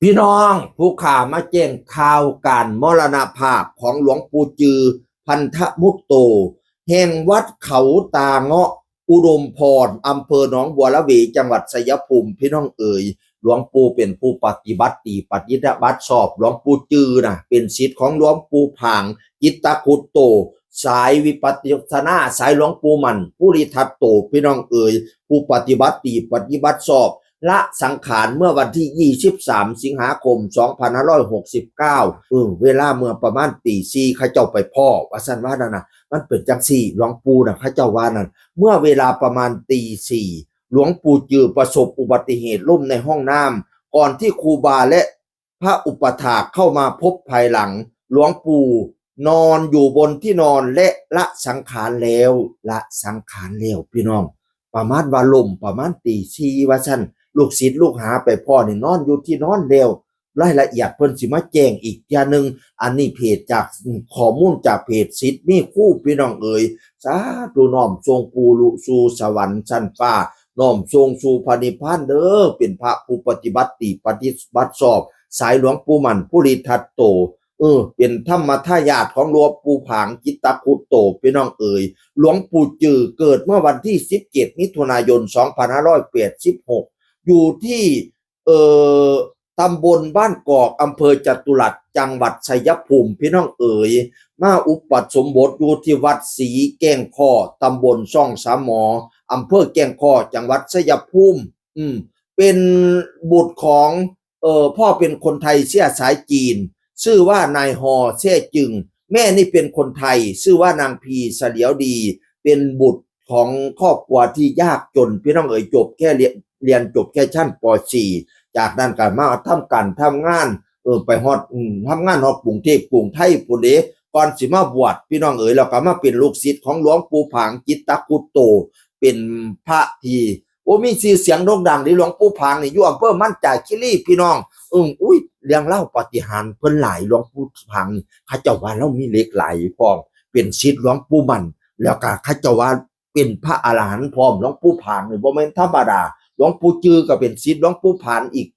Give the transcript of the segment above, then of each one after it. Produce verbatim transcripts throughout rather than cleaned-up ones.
พี่น้องผู้ข้ามาแจ้งข่าวการมรณภาพของหลวงปู่จือ พันธมุตโต แห่งวัดเขาตาเงาะ อุดมพร อำเภอหนองบัวระเว จังหวัดชัยภูมิ พี่น้องเอ๋ย หลวงปู่เป็นผู้ปฏิบัติดีปฏิบัติชอบ หลวงปู่จือนะเป็นศิษย์ของหลวงปู่ผาง จิตตคุตโต สายวิปัสสนา สายหลวงปู่มั่น ภูริทัตโต พี่น้องเอ๋ย ผู้ปฏิบัติดีปฏิบัติชอบ ละสังขารเมื่อวันที่ ยี่สิบสาม สิงหาคม สองพันห้าร้อยหกสิบเก้า เออ เวลาเมื่อประมาณตีสี่ เขาเจ้าไปพ้อ ว่าซั่นว่านั่นนะ มันเป็นจังซี่ หลวงปู่นะ เขาเจ้าว่านั่น เมื่อเวลาประมาณตีสี่ หลวงปู่จือประสบอุบัติเหตุล้มในห้องน้ำ ก่อนที่ครูบาและพระอุปัฏฐากเข้ามาพบภายหลัง หลวงปู่นอนอยู่บนที่นอนและละสังขารแล้ว ละสังขารแล้ว พี่น้อง ประมาณว่าล้มประมาณตีสี่ ว่าซั่น ลูกศิษย์ลูกหาไปพ้อนี่นอนอยู่ที่นอนแล้ว รายละเอียดเพิ่นสิมาแจ้งอีกเทื่อหนึ่ง อันนี้เพจจาก ข้อมูลจากเพจศิษย์มีครู พี่น้องเอ๋ย สาธุ น้อมส่งปู่ลุสู่สวรรค์ชั้นฟ้า น้อมส่งสู่พระนิพพานเด้อ เป็นพระผู้ปฏิบัติดีปฏิบัติชอบ สายหลวงปู่มั่น ภูริทัตโต เออ เป็นธรรมทายาทของหลวงปู่ผาง จิตตคุตโต พี่น้องเอ๋ย หลวงปู่จือเกิดเมื่อวันที่ สิบเจ็ด มิถุนายน สองพันห้าร้อยแปดสิบหก อยู่ที่ เอ่อ ตำบลบ้านกอก อำเภอจตุรัส จังหวัดชัยภูมิ พี่น้องเอ๋ย มาอุปสมบทอยู่ที่วัดศรีแก้งข้อ ตำบลช่องสามหมอ อำเภอแก้งข้อ จังหวัดชัยภูมิ อืม เป็นบุตรของ เอ่อ พ่อเป็นคนไทยเชื้อสายจีน ชื่อว่านายฮอแซ่จึง แม่นี่เป็นคนไทย ชื่อว่านางพีเสลียวดี เป็นบุตรของครอบครัวที่ยากจน พี่น้องเอ๋ย จบแค่เรียน เรียนจบแค่ชั้น ป.สี่ จากนั้นก็มาทำการทำงาน เออ ไปฮอด อืม ทำงานฮอดกรุงเทพฯ กรุงไทยฯ พู้นเด้ ก่อนสิมาบวช พี่น้องเอ๋ย แล้วก็มาเป็นลูกศิษย์ของหลวงปู่ผาง จิตตคุตโต เป็นพระที่ โอ้ มีชื่อเสียงโด่งดังเด้ หลวงปู่ผางนี่ อยู่อำเภอมันจาคีรี พี่น้อง เอิ้ง อุ้ย เรื่องเล่าปาฏิหาริย์เพิ่นหลาย หลวงปู่ผางนี่ เขาเจ้าว่าลาวมีเหล็กไหลพร้อม เป็นศิษย์หลวงปู่มั่น แล้วก็เขาเจ้าว่าเป็นพระอรหันต์พร้อม หลวงปู่ผางนี่บ่แม่นธรรมดา หลวงปู่จือก็เป็นศิษย์หลวงปู่ผางอีก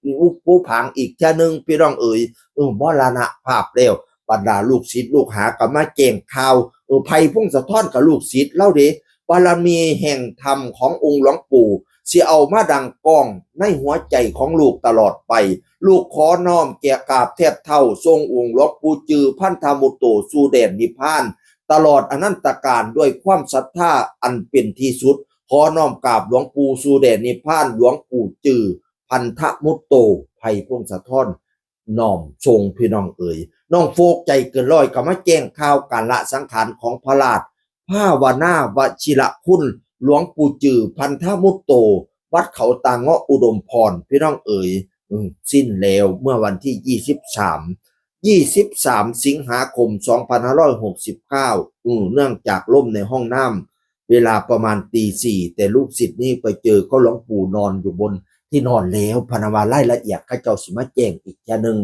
ปู่ผางอีกเทื่อหนึ่ง พี่น้องเอ๋ย เออ มรณภาพแล้ว บรรดาลูกศิษย์ลูกหาก็มาแจ้งข่าว เออ ไพพงศธรก็ลูกศิษย์ลาวเด้ บารมีแห่งธรรมขององค์หลวงปู่ สิเอามาดังก้องในหัวใจของลูกตลอดไป ลูกขอน้อมแก่กราบแทบเท้า ส่งองค์หลวงปู่จือ พันธมุตโต สู่แดนนิพพาน ตลอดอนันตกาล ด้วยความศรัทธาอันเป็นที่สุด ขอน้อมกราบหลวงปู่สู่แดนนิพพาน หลวงปู่จือ พันธมุตโต ไพพงศธร น้อมส่ง พี่น้องเอ๋ย น้องโฟกใจเกินร้อยก็มาแจ้งข่าวการละสังขารของพระราชภาวนาวชิรคุณ หลวงปู่จือ พันธมุตโต วัดเขาตาเงาะ อุดมพร พี่น้องเอ๋ย อืม สิ้นแล้วเมื่อวันที่ ยี่สิบสาม ยี่สิบสาม สิงหาคม สองพันห้าร้อยหกสิบเก้า อืม เนื่องจากล้มในห้องน้ำ เวลาประมาณตีสี่ แต่ลูกศิษย์นี่ไปเจอก็หลวงปู่นอนอยู่บนที่นอนแล้ว พะนะว่า รายละเอียดเขาเจ้าสิมาแจ้งอีกเทื่อหนึ่ง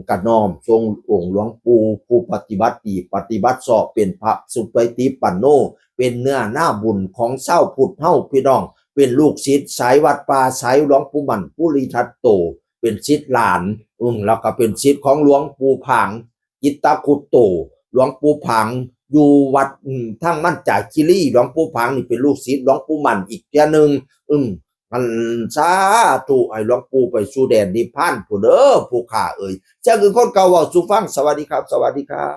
ก็น้อมส่งองค์หลวงปู่ผู้ปฏิบัติดีปฏิบัติชอบ เป็นพระสุปฏิปันโน เป็นเนื้อนาบุญของชาวพุทธเฮา พี่น้อง เป็นลูกศิษย์สายวัดป่า สายหลวงปู่มั่น ภูริทัตโต เป็นศิษย์หลาน อืม แล้วก็เป็นศิษย์ของหลวงปู่ผาง จิตตคุตโต หลวงปู่ผาง อยู่วัด อืม ทางมันจาคีรี หลวงปู่ผางนี่เป็นลูกศิษย์หลวงปู่มั่นอีกเทื่อหนึ่ง อืม มัน สาธุ ให้หลวงปู่ไปสู่แดนนิพพานพู้นเด้อ ผู้ข้าเอ๋ย เสียงคือคนเก่าเว้าสู่ฟัง สวัสดีครับ สวัสดีครับ